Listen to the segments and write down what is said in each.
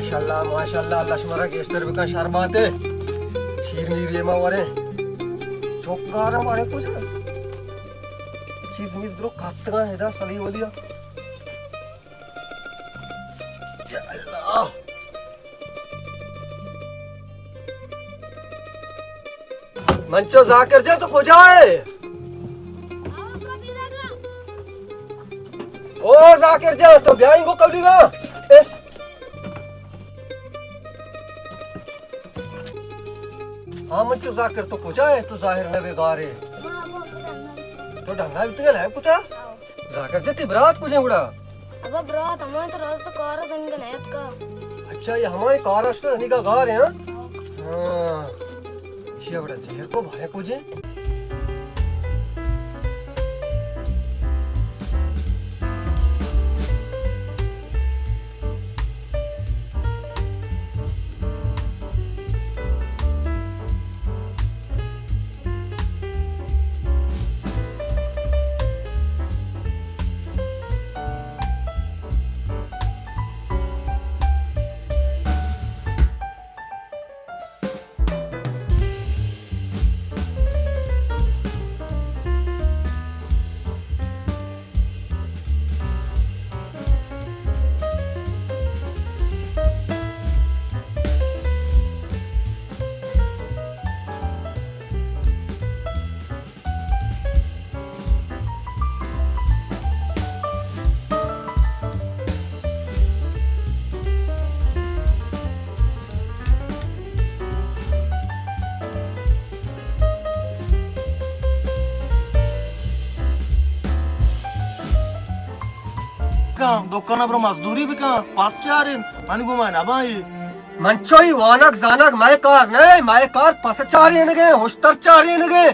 ماشاءاللہ، ماشاءاللہ، اللہ شمارا گیشتر بکن، شر باتے۔ شیر میر یہ ما ورے۔ چوکارا مارے کجا؟ چیز میز درو کاتگا ہے دا سلی ودیا۔ یا اللہ۔ منچو ذاکر جان تو کجا ہے؟ او ذاکر جان تو بیا انگو کولی گا۔ اے۔ ہاں منچو ذاکر تو کجا ہے؟ تو ظاہر نہ بے گارے۔ تو ڈنگا بیتگا نہ کتا؟ ذاکر جان تئی برات کجا گڑا؟ ابا برات ہمائیں تو راست کار زنگ نیت کا۔ اچھا، یہ ہمائیں کار است، انیگا گار ہیں، ہاں؟ ہاں۔ شیا بڑا زہر کو بھارے کجے۔ کن، دکان ءَ برو مزدوری بکن، پس چارین، من گوں من ابائی۔ منچو ای وانگ زانگ مئے کار نہ، مئے کار پس چارینگے، ہشتر چارینگے۔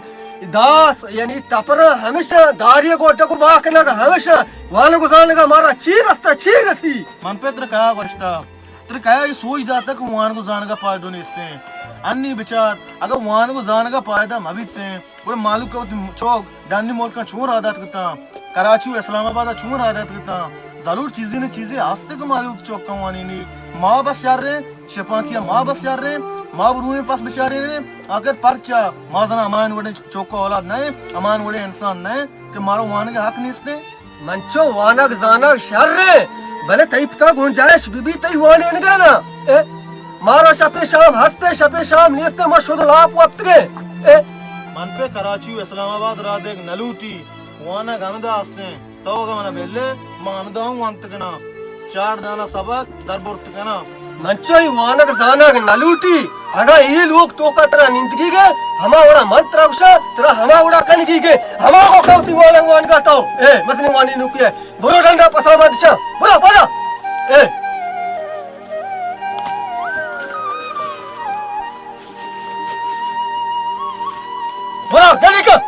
داس، یعنی تپر ہمیشہ داری گوڈ کو باکنگ ہمیشہ وانگ زانگ مارا چی رستہ، چی رسی؟ من پتر کہا گوشتا، ترا کیا اے سوج داتگ کہ وانگ و زانگ ءَ پائدہ نیستیں؟ انی بچار، اگاں وانگ و زانگ ءَ پائدہ مہ بیتیں، گڑا مہلوک ءَ وتی چوک ڈنی ملکاں چون راہ دات کتاں؟ کراچی و اسلام آباد ءَ چون راہ دات کتاں؟ ضرور چیزے نہ چیزے ہست کہ مہلوک چوکاں وانینی۔ ما بس شریں، شپانکی ءَ ما بس شریں، ما برونیں پس بچارینیں، آخر پرچا ما زنا ہمان وڑیں چوک ءُ اولاد نہ ایں، ہمان وڑیں انسان نہ ایں کہ مارا وانگ ءِ حق نیستیں؟ منچو وانگ زانگ شر ایں، بلے تئی پتا گنجائش بہ بیت تئی وانینگ ءَ نا۔ اے، مارا شپے شام ہست ایں، شپے شام نیست ایں، ما شد لاپ وپتگ ایں۔ اے۔ من پہ کراچی و اسلام آباد راہ دیگ نہ لوٹی، وانگ ہمدا ہست ایں۔ تو اگاں منا بلے، ما ہمدا ہوں وانت کناں۔ چار دانہ سبق در برت کناں۔ منچو ای وانگ زانگ نہ لوٹی۔ اگاں اے لوگ توکا ترا نندگی گے، ہما وڑا من ترا گوشاں، ترا ہما وڑا کنگی گے، ہما وقت وتی وانگ وانگا تو۔ اے، مزنی وانی نوکی ہے۔ برو ڈنڈا پسا ما دشاں۔ برو، پدا۔ اے۔ برو، جلدی کن۔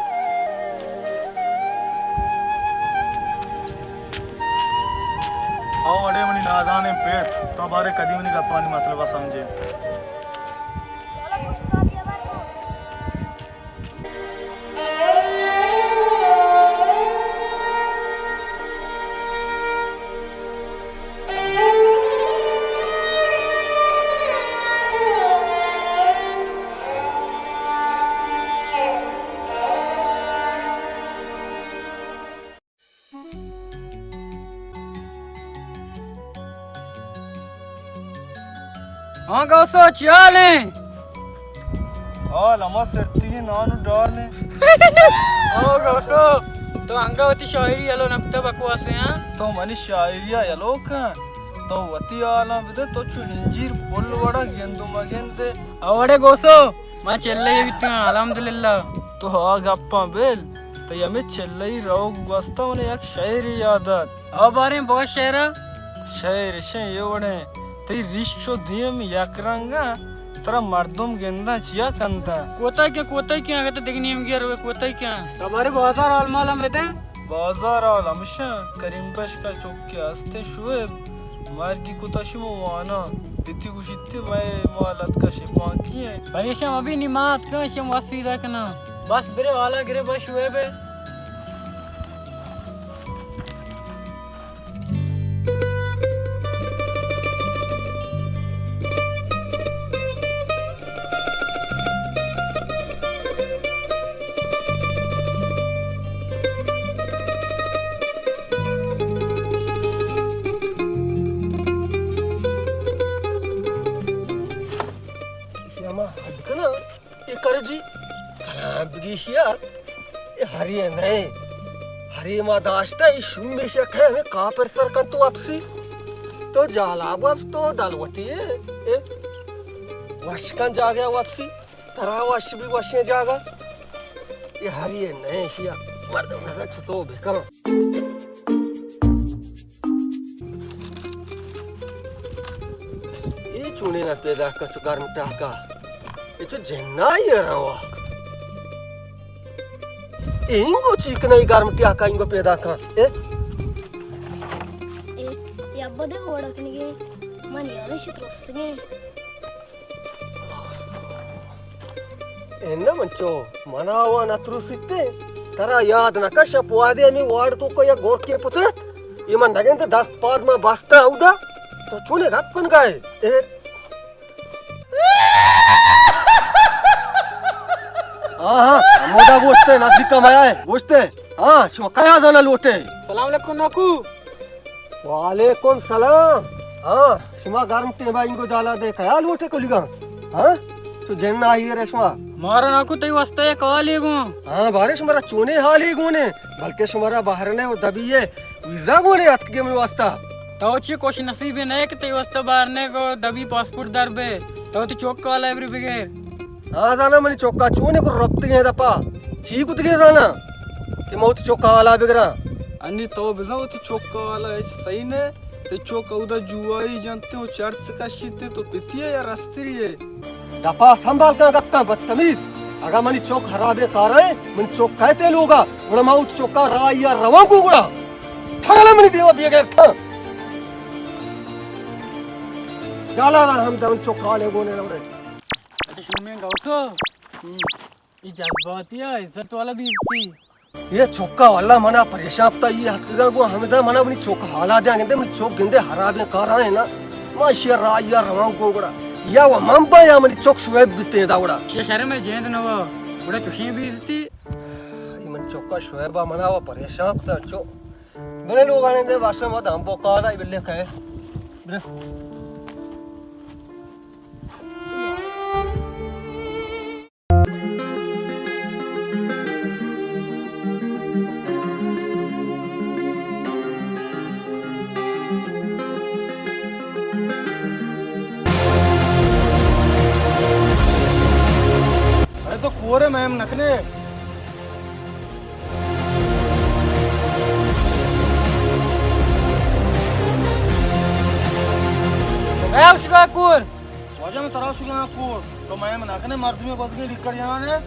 او اڑے منی نادانیں پت، تو بارے کدی منی گپانی مطلب ءَ سمجھے؟ ہاں گوسو، چی حال ایں؟ حال ہما سرتگیں نان و ڈال ایں۔ او گوسو، تو انگا وتی شاعری یلو نکتہ بکواسے ہاں؟ تو منی شاعری ءَ یلو کن، تو وتی حالاں بدے، تو چو ہنجیر پل وڑا گند و مگندے۔ او وڑے گوسو، ما چلہ ءَ بیتگاں، الحمدللہ۔ تو آ گپاں بل، تئی ہمے چلہ ءِ روگ گوستا من یک شعرے یاد ات۔ او باریں بگوش شعرا۔ شعر اشیں اے وڑیں، تئی ریش و دیم یک رنگاں، ترا مردم گنداں چیا کنداں؟ کوتاہی کن، کوتاہی کن، اگہ تو دگہ نیمگی ءَ روئے کوتاہی کن۔ تو باریں بازار حال مال ہم بدے۔ بازار حال ہمشاں، کریم بشک ءَ چکے ہستیں شعیب، مرگی کتا شی من واناں، پتی گوشیت مئے مال اتکا شپانکی ایں۔ پریشان مبی، نی ما اتکاں، شم وت سیدھا کناں۔ بس برے، حالا گرے، بس شعیب ایں۔ ایشیا، اے ہری نئے۔ ہری ما داشتہ، اے شوم ایشیا کھے ہمیں کاپر سر کن تو اپسی۔ تو جالا بو اپس تو دلوتی ہے۔ اے وش کن جاگہ وپسی۔ ترا وش بی وشیں جاگہ۔ اے ہری نئے ایشیا۔ مردم نظر چتو بکن۔ اے چونیں نہ پیدا کن چو گرم ٹاکا۔ اے چو جنائی روا۔ اے انگو چیک نہیں گرم ٹاکا انگو پیدا کن۔ اے؟ اے، اے ابا دے وڑا کنگے۔ من یارا شت رستگیں۔ انہ من چو، منا و نہ ترسیتے۔ ترا یاد نہ کش، پوادے ہمیں وارڈ تو کو یا گورکے پترت۔ یہ من نگندے دست پاد ما بستا اودا۔ تو چونے گپ کن گائے۔ اے۔ ہاں، ہاں، ہمودا گوشتے، نزدیک کم آیا ہے، گوشتے۔ ہاں، شما کیا زانا لوٹے؟ سلام علیکم ناکو۔ وعلیکم سلام۔ ہاں، شما گرم ٹیما انگو جالا دے کیا لوٹے کلیگا؟ ہاں؟ تو جن آئی رے شما؟ مارا ناکو تئی واسطہ یک حالے گوں۔ ہاں، بارے شمارا چونے حالے گونے، بلکہ شمارا بہرنے و دبی ہے ویزا گونے اتکگے من واسطہ۔ تو چی خوش نصیبے نئے کہ تئی واسطہ بہرنے کو دبی پاسپورٹ در بے۔ تو تی چوک کا لائبریری بگیر۔ آ زانا منی چوکا چونے کو رپتگیں دپا۔ چی کتگیں زانا کہ ما وتی چوکا حالا بگراں؟ انی تو بزاں وتی چوکا حالا ہچ صحیح نہ۔ تئی چوک اودا جوائی جنتے و چرس کشیتے تو پتی ہے یا رستری ہے؟ دپا سنبھال کن گپ کن بدتمیز۔ اگاں منی چوک خرابیں کارائیں، منی چوک کئیتے لوگا، گڑا ما وتی چوکا راہی ء روان کو گڑا۔ تھگلا منی دیما بے غیرتاں۔ جالا دا ہم دم چوک حالے گونے لوڑے۔ اچھا، شومیں گوسو۔ ہم۔ اے جذباتی ء عزت والا بیزتی۔ اے چوکا واللہ منا پریشان کتا، اے اتکگاں گوں ہمدا منا منی چوک حالا دیاں گندے، منی چوک گندے خرابیں کاراں نا۔ ما ایشی راہی ء رواں گوں گڑا۔ یا و من با یا منی چوک شعیب بیتے دا گڑا۔ ایشی شرم ء جند نوا، گڑا چوشیں بیزتی۔ اے منی چوکا شعیبا منا و پریشان کتا چو۔ بلے لوگانے دے واشم و دم بوکالا بلے کئے۔ بلے۔ ارے تو کور ہے، میم نکنے۔ اے اوشگا کور۔ واجہ من ترا شگاں کور، تو مئے من نہ کنے مردمے بزگیں ڈکر جنان ئے۔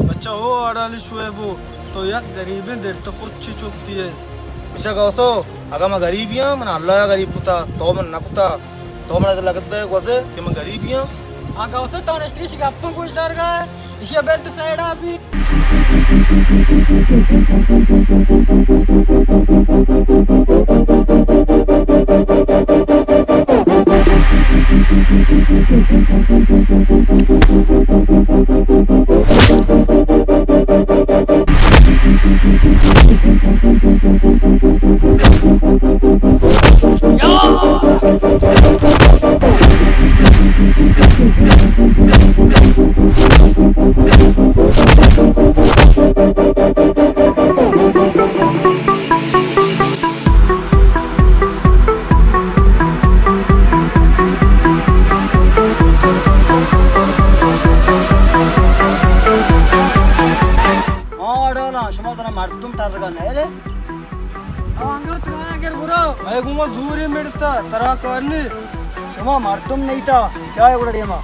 بچہ ہو آڑالی شعیبو، تو یک گریبیں درت پچے چکتی ئے۔ بچہ گوسو، اگاں من گریبیاں، من اللہ ء گریب کتا، تو من نہ کتا۔ تو من لگت بے گوزے کہ من گریبیاں۔ آ گوسو تو نشتیش گپوں گوش دارگا۔ ایشی ء بل تو سائیڈ ء بی۔ آ ڈالا شما ترا مردم ترگا نیلے؟ او انگا ترا اگر برو۔ اے گوما زوری مڑتا، ترا کار نی۔ شما مردم نیتا، کیا ہے گڑا دیما؟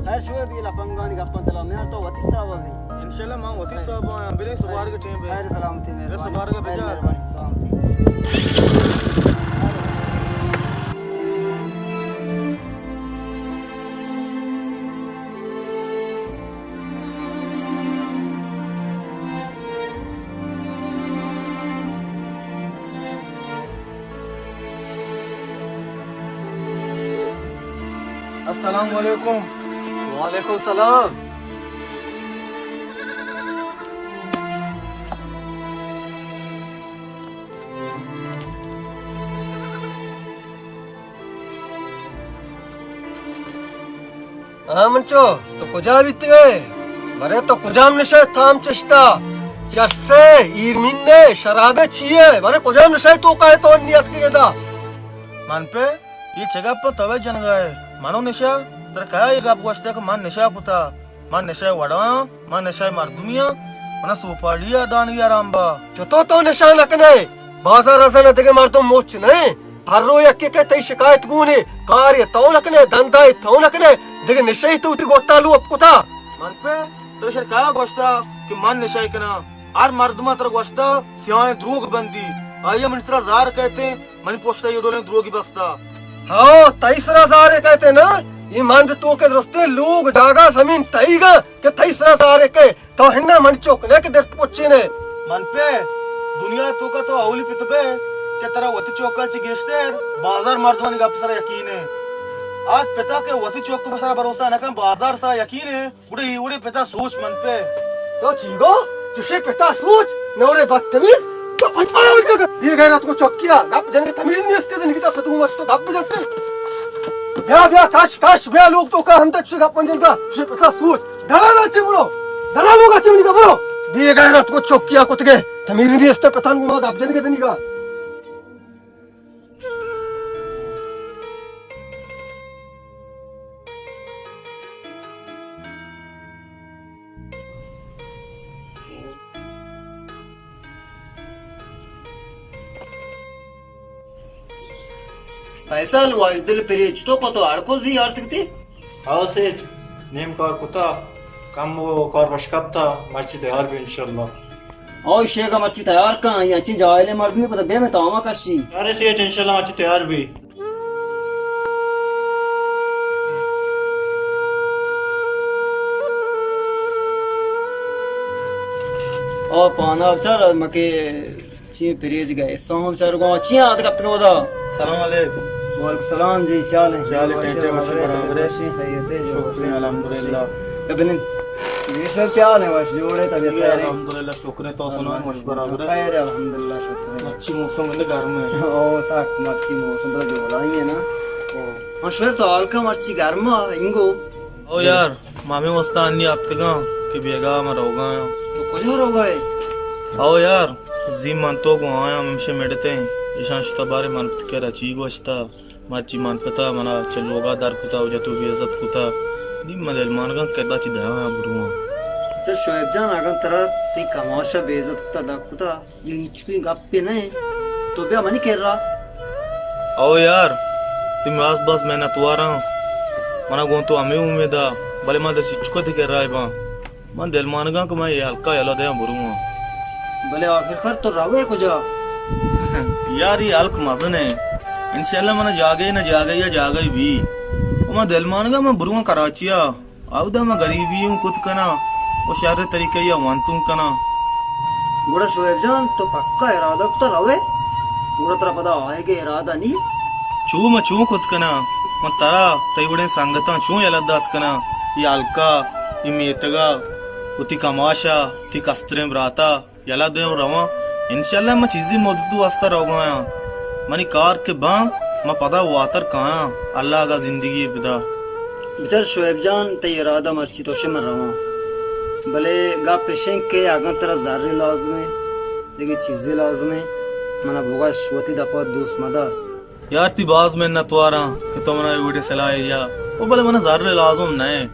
خیر شوئے بی لپنگانی گپاں دلا میار تو وتی حساب بی۔ انشاءاللہ ما وتی حساب آیاں۔ بریں سبارگ ٹیم بے۔ خیر سلامتی مہربانی۔ سبارگ بجا۔ مہربانی سلامتی۔ السلام علیکم۔ وعلیکم السلام۔ ہاں منچو، تو کجا بیتگ ئے؟ برے تو کجام نشہ ءِ تام چشتا؟ چرسے، ہیروئنے، شرابے چی ئے؟ برے کجام نشہ ءِ توکا ئے تو انی اتکگ ادا؟ من پہ اے چہ گپ ءَ تو جنگا ئے؟ منو نشہ؟ ترا کیا اے گپ گوشتہ کہ من نشہ کتا؟ من نشہ ءِ وڑا آں؟ من نشہ ءِ مردمے آں؟ منا سوپاڑی ءَ دانگی آرام با۔ چتو تو نشہ نہ کن ئے؟ بازار ءَ زاناں دگہ مردم مچ نہ ایں۔ ہر رو یکے کہ تئی شکایت گون ئے، کارے تو نہ کن ئے، دندائے تو نہ کن ئے، دگہ نشہ ءَ تو وتی گٹا لوپ کتا۔ من پہ ترا شر کیا گوشتا کہ من نشہ کناں؟ ہر مردم ءَ ترا گوشتا سیاہیں دروگ بندی، آئی ءَ منی سرا زہر کئیت، منی پشت ءَ اے ڈولیں دروگی بستا۔ ہو، تئی سرا زہرے کئیت نا؟ اے مند توک ءِ درستیں لوگ، جاگہ، زمین تئیگ اَنت کہ تئی سرا زہرے کئیت۔ تو ہنا منی چک نہ کہ درت پچین ئے۔ من پہ دنیا ءِ توکا تو اولی پت بئے کہ ترا وتی چک ءَ چہ گیشتر بازار مردمانی گپ ءِ سرا یقین اِنت۔ آ پتا کہ وتی چک ءِ سرا بھروسہ نہ کن، بازار ءِ سرا یقین اِنت۔ گڑا اے وڑیں پتا سوچ من پہ۔ تو چی گو؟ چشیں پتا سوچ؟ نورے بدتمیز۔ تو پنچ پایا بچا کر۔ بے غیرت کو چکیا، گپ جنگ تمیز نیست، نگی تا پتو مچ تو گپ بجتے۔ بیا، بیا، کش، کش، بیا لوگ توکا ہم تک چشیں گپ من جنگا، چشیں پتا سوچ۔ دلا دا چی برو؟ دلا لوگا چی منی کا برو؟ بے غیرت کو چکیا کتگے، تمیز نیست پتان گو گپ جنگ دنی کا۔ فیصل، واجدل پریچ تو کتو ہر کو زی آرتک تی؟ ہاں سیٹھ، نیم کار کتا، کم و کار بش کپتا، مرچی تیار بی انشاءاللہ۔ او شیگا مرچی تیار کن، یا چی جاہل مردمی پتہ بے میں تاما کشی۔ ارے سیٹھ، انشاءاللہ مرچی تیار بی۔ او پانا چار مکے چی پریج گئے سام چار گو چی آت کپت گو دا۔ سلام علیکم۔ وعلیکم سلام جی، چال ہے؟ چال ہے، ٹھیک ہے، وش برابر ہے۔ وشی خیریت ہے جو۔ شکر الحمدللہ۔ ابن یہ سب چال ہے، وش جوڑے طبیعت خیر ہے؟ الحمدللہ، شکر ہے، تو سنا، وش برابر ہے؟ خیر ہے، الحمدللہ، شکر ہے۔ اچھی موسم ہے، گرم ہے۔ او تک مرچی موسم تو جو لائی ہے نا۔ او۔ ہاں، شاید تو حال کا مرچی گرم ہے، انگو۔ او یار، ما ہمے واستا انی آتکگاں کہ بیگاہ ما روگایاں۔ تو کجا روگائے؟ او یار، زی من تو گوں آیاں ہمشے مڑتیں، ایشاں شتا بارے من پت کرا چی گوشتا، مرچی من پتا منا چہ لوگا در کتا و جتو بے عزت کتا، نی من دلمانگاں کدا چی دیاں برواں۔ اچھا شعیب جان، اگاں ترا تی کماشا بے عزت کتا، در کتا، یہ ہچ کوئی گپے نہیں، تو بیا منی کرا۔ او یار، تی ماس باز محنت واراں، منا گوں تو ہمے امید آ، بلے من دس ہچ کتی کرا باں۔ من دلمانگاں کہ من اے ہلکا یلہ دیاں برواں۔ بلے آخر کار تو روے کجا؟ یار، اے ہلک مزن ہے۔ انشاءاللہ منا جاگہے نہ جاگہے یا جاگہے بی۔ و من دلمانگاں من برواں کراچیا۔ اودا من غریبی اوں کت کناں و شر طریقہ یا وانتوں کناں۔ گڑا شعیب جان، تو پکا ارادہ کتا روے؟ گڑا ترا پدا آئیگے ارادہ نی؟ چو من چون کت کناں؟ من ترا، تئی وڑیں سنگتاں چون یلہ دات کناں؟ اے ہلکا، اے میتگا، وتی کماشا، تئی کستریں براتا یلہ دیاں و رواں۔ انشاءاللہ من چیزی مدت واسطہ روگایاں۔ منی کار کہ باں، من پدا واتر کایاں۔ اللہ اگاں زندگی بدا۔ بچار شعیب جان، تئی ارادہ مرچی تو شے من رواں۔ بلے گپ اشیں کہ اگاں ترا زرے لازم ہے، دگہ چیزے لازم ہے، منا بگش، وتی دپا دوست مدار۔ یار، تی باز منت واراں کہ تو منا اے وڑیں صلاح یا۔ او بلے منا زر لازم نہ ایں۔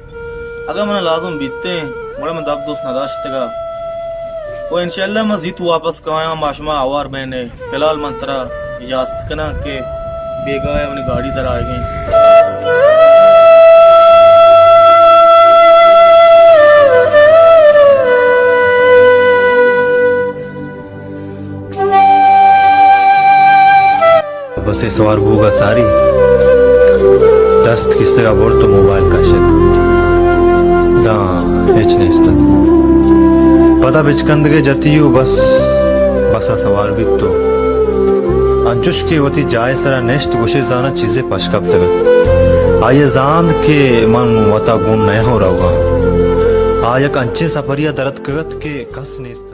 اگاں منا لازم بیتیں، گڑا من دپ دوست نہ داشتگا۔ او انشاءاللہ من زیت واپس کایاں، ما شما ہوار بینے۔ فی الحال من ترا اجازت کناں کہ بیگاہ ءَ منی گاڑی در آیگیں۔ بس ءِ سوار بوگ ءَ ساری دست کیسگ ءَ برت ءُ موبائل کشت۔ داں ہچ نیست اَت۔ پدا بچکندگ ءَ جتی ءُ بس، بس ءَ سوار بیت ءُ انچش کہ وتی جاہ ءِ سرا نشت، گوشے زاناں چیزے پش کپتگ اَت۔ آئی ءَ زانت کہ من وتا گون نیاں روگ ءَ۔ آ یک انچیں سپرے ءَ در اتکگ ات کہ کس نیست۔